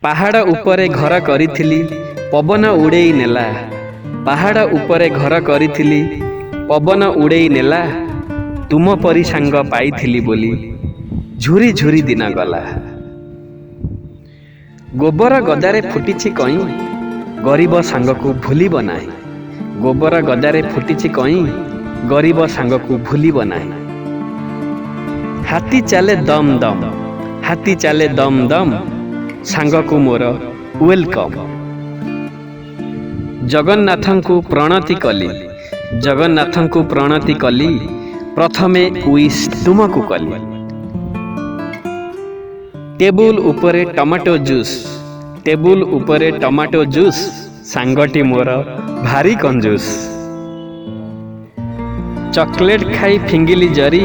ପାହାଡ଼ ଉପରେ ଘର କରିଥିଲି, ପବନ ଉଡ଼େଇ ନେଲା। ପାହାଡ଼ ଉପରେ ଘର କରିଥିଲି, ପବନ ଉଡ଼େଇ ନେଲା। ତୁମ ପରି ସାଙ୍ଗ ପାଇଥିଲି ବୋଲି ଝୁରି ଝୁରି ଦିନ ଗଲା। ଗୋବର ଗଦାରେ ଫୁଟିଛି କଇଁ, ଗରିବ ସାଙ୍ଗକୁ ଭୁଲିବ ନାହିଁ। ଗୋବର ଗଦାରେ ଫୁଟିଛି କଇଁ, ଗରିବ ସାଙ୍ଗକୁ ଭୁଲିବ ନାହିଁ। ହାତୀ ଚାଲେ ଦମ୍ ଦମ୍, ହାତୀ ଚାଲେ ଦମ୍ ଦମ୍, ସାଙ୍ଗକୁ ମୋର welcome. ଜଗନ୍ନାଥଙ୍କୁ ପ୍ରଣତି କଲି, ଜଗନ୍ନାଥଙ୍କୁ ପ୍ରଣତି କଲି, ପ୍ରଥମେ ୱିଶ୍ ତୁମକୁ କଲି। ଟେବୁଲ ଉପରେ ଟମାଟୋ ଜୁସ୍, ଟେବୁଲ ଉପରେ ଟମାଟୋ ଜୁସ୍, ସାଙ୍ଗଟି ମୋର ଭାରି କଞ୍ଜୁସ୍। ଚକୋଲେଟ୍ ଖାଇ ଫିଙ୍ଗିଲି ଜରି,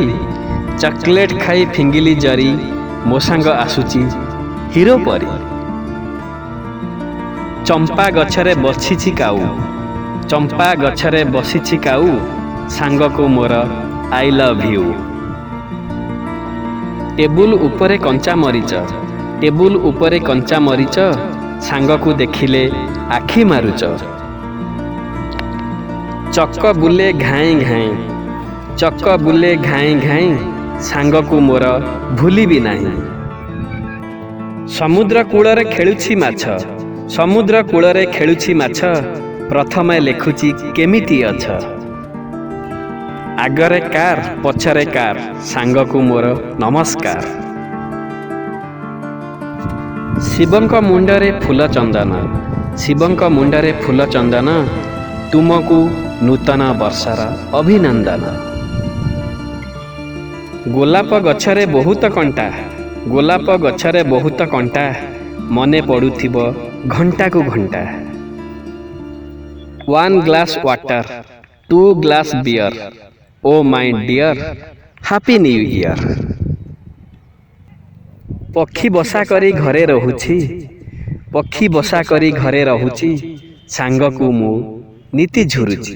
ଚକୋଲେଟ୍ ଖାଇ ଫିଙ୍ଗିଲି ଜରି, ମୋ ସାଙ୍ଗ ଆସୁଛି ହିରୋ ପରି। ଚମ୍ପା ଗଛରେ ବସିଛି କାଉ, ଚମ୍ପା ଗଛରେ ବସିଛି କାଉ, ସାଙ୍ଗକୁ ମୋର I love you. Table ଉପରେ କଞ୍ଚା ମରିଚ, ଟେବୁଲ ଉପରେ କଞ୍ଚା ମରିଚ, ସାଙ୍ଗକୁ ଦେଖିଲେ ଆଖି ମାରୁଚ। ଚକ ବୁଲେ ଘାଇଁ ଘାଇଁ, ଚକ ବୁଲେ ଘାଇଁ ଘାଇଁ, ସାଙ୍ଗକୁ ମୋର ଭୁଲିବି ନାହିଁ। ସମୁଦ୍ର କୂଳରେ ଖେଳୁଛି ମାଛ, ସମୁଦ୍ର କୂଳରେ ଖେଳୁଛି ମାଛ, ପ୍ରଥମେ ଲେଖୁଛି କେମିତି ଅଛ। ଆଗରେ କାର୍ ପଛରେ କାର୍, ସାଙ୍ଗକୁ ମୋର ନମସ୍କାର। ଶିବଙ୍କ ମୁଣ୍ଡରେ ଫୁଲ ଚନ୍ଦନ, ଶିବଙ୍କ ମୁଣ୍ଡରେ ଫୁଲ ଚନ୍ଦନ, ତୁମକୁ ନୂତନ ବର୍ଷର ଅଭିନନ୍ଦନ। ଗୋଲାପ ଗଛରେ ବହୁତ କଣ୍ଟା, ଗୋଲାପ ଗଛରେ ବହୁତ କଣ୍ଟା, ମନେ ପଡ଼ୁଥିବ ଘଣ୍ଟାକୁ ଘଣ୍ଟା। 1 glass water, 2 glass beer, oh my dear, happy new year. ପକ୍ଷୀ ବସା କରି ଘରେ ରହୁଛି, ପକ୍ଷୀ ବସା କରି ଘରେ ରହୁଛି, ସାଙ୍ଗକୁ ମୁଁ ନିତି ଝୁରୁଛି।